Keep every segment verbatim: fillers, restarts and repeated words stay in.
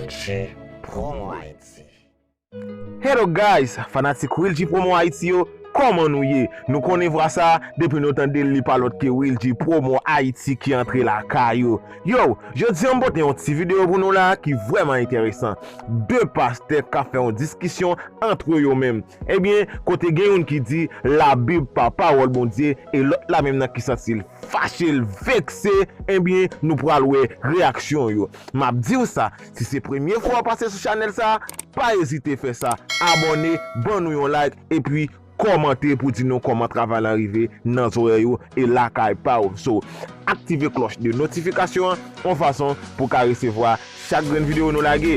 G Promo Haïti. Hello guys, fanatik Wilgy Promo Haïti yo, kòman nou ye? Nou konnen vwa sa, depi nou tande l, li pa lòt ke Wilgy Promo Haïti ki antre lakay ou. Yo, jodi a m pote yon ti videyo pou nou la ki vrèman enteresan. De pastè k ap fè yon diskisyon antre yo menm. Ebyen, kote gen youn ki di Labib pa pawòl Bondye, e lòt la menm nan ki santi l fache, l vekse, ebyen, nou pral wè reyaksyon yo. M ap di w sa, si se premye fwa w pase sou chanèl sa, pa ezite fè sa. Abòne, ban nou yon like, epi kòmante pou di nou kòman travay lan rive nan zòrèy ou e lakay pa w. So, aktive klòch de notifikasyon an yon fason pou w ka resevwa chak grenn videyo nou lage.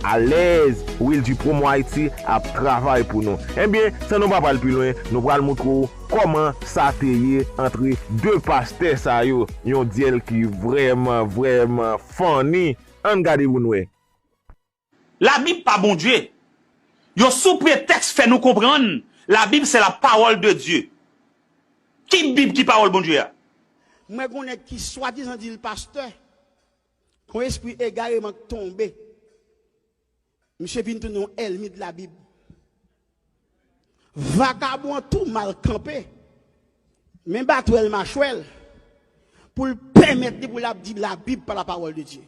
Alèz, Wilgy Promo Haïti ap travay pou nou. Ebyen, san nou pa pral pi lwen, nou pral moutre w kòman sa te ye antre de pastè sa yo. Yon dyèl ki vrèman, vrèman funny. Ann gade pou n wè. Labib pa Bondye. Yo sou pretèks fè nou konprann Labib se la parole de Dieu. Ki Bib ki pawòl Bondye a? Mwen gen yon nèg ki swadizan di l pastè. Yon espri egareman k tonbe. Misye vin tounen yon èlmi de Labib. Vakabon an tou mal kanpe. Men batwèl machwèl pou l pèmèt li pou l ap di Labib pa la parole de Dieu.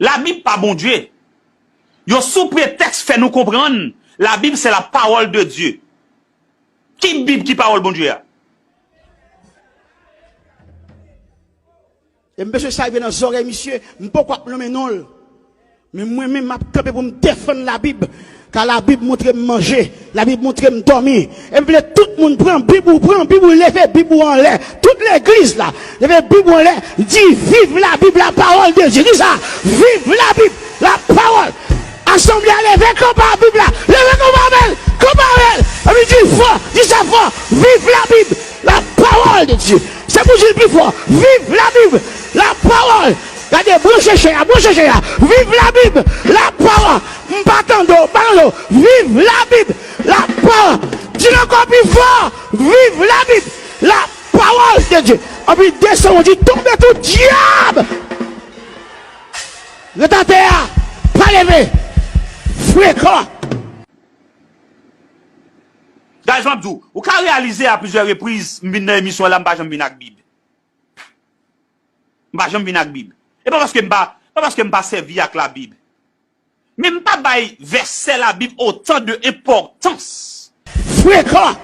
Labib pa Bondye. Yo sou pretèks fè nou konprann Labib se la parole de Dieu. Ki Bib ki pawòl Bondye a? E mesye sa rive nan zòrèy misye, m poko ap nonmen non l. Men mwen menm m ap kanpe pou m defann Labib. Ka Labib montre m manje, Labib montre m dòmi. E m vle tout moun pran Bib ou, pran Bib ou, leve Bib ou anlè. Tout legliz la, leve Bib ou anlè, di viv Labib, la parole de Dieu. Di sa, viv Labib, la parole. Asanble a leve kanpe a Bib la, leve kanpe avè l, kanpe avè l. Epi di fò, di sa fò, viv Labib, la parole de Dieu. Se pou di l pi fò, viv Labib, la parole. Gade, branche chè a, branche chè a. Viv Labib, la parole. M pa tande w, m pa tande w. Viv Labib, la parole. Di l ankò pi fò, viv Labib, la parole de Dieu. Epi desann, di tonbe tout dyab. Ret atè a, pa leve. Frekan. Guys, m ap di w, ou ka reyalize a plizyè repriz, m vin nan emisyon an la, m pa janm vin ak Bib. M pa janm vin ak Bib. E pa paske m pa, pa paske m pa sèvi ak Labib. Men m pa bay vèsè Labib otan de enpòtans. Frekan!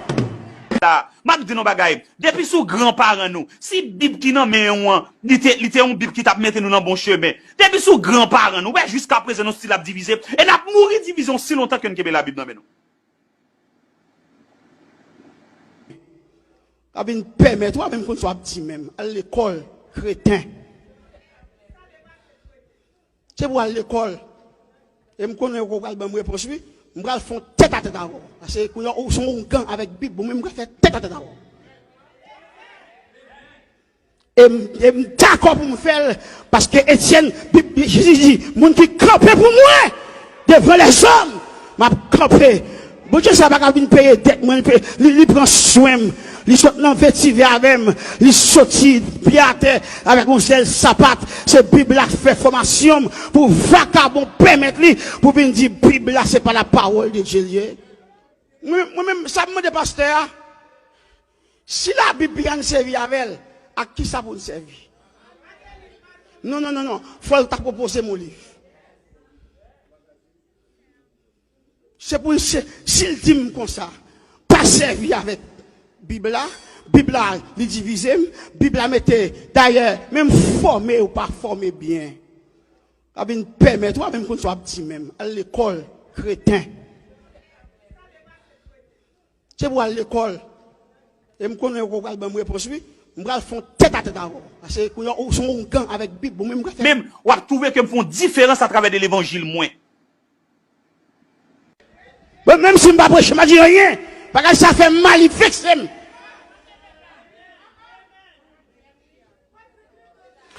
La, m ap di nou bagay. Depi sou gran paran nou, si Bib ki nan men w an, li te, li te yon Bib ki t ap mete nou nan bon chemen. Depi sou gran paran nou, wè, jiska prezan nou still ap divize. E n ap mouri divize osi lontan ke n kenbe Labib nan men nou. Ka vin pèmèt ou, a menm konn sa w ap di menm. Al lekòl, kreten. Se pou al lekòl. E m konnen ou pral ban m repons, wi. M pral fè yon tèt a tèt avè w. Paske kounye a, ou se yon ougan avèk Bib, ou menm m pral fè tèt a tèt avè w. E m, e m dakò pou m fè l, paske Etyèn, Bib, Jezi di, moun ki kanpe pou mwen devan lèzòm, m ap kanpe. Bondye sa pa ka vin peye dèt mwen, li, pe- li, li pran swen m, li sot nan vetivè avè m, li soti pye atè avèk yon sèl sapat. Se Bib la k fè fòmasyon m pou vakabon pèmèt li pou vin di Bib la se pa la parole de Dieu li ye. Mwen, mwen menm, sa m mande pastè a, si Labib pi ka n sèvi avè l, ak kisa pou n sèvi? Non, non, non, non. Fò l ta pwopoze m yon liv. Se pou l, se, si l di m konsa, pa sèvi avèk Bib la, Bib la, li divize m, Bib la mete, dayè, menm fòme ou pa fòme byen. Ka vin pèmèt ou, a menm konn sa w ap di menm. Al lekòl, kreten. Se pou al lekòl. E m konnen ou pral ban m repons, wi. M pral fè yon tèt a tèt avè w. Paske kounye a, ou se yon ougan avèk Bib, ou menm m pral fè. Menm, w ap twouve ke m fè yon diferans atravè de levanjil mwen. Bon, menm si m pa preche, m pa di anyen. Bagay sa fè m mal, li vekse m.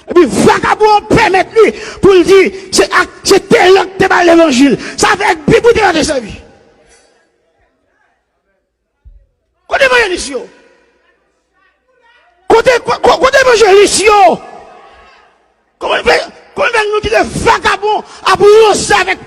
Epi vakabon an pèmèt li pou l di, se ak, se Telan k te ba l levanjil. Sa vle di Bib ou te ka te sèvi. Kote evanjelis yo? Kote, ko- ko- kote evanjelis yo? Kòman fè, kòman fè nou kite vakabon Sa avèk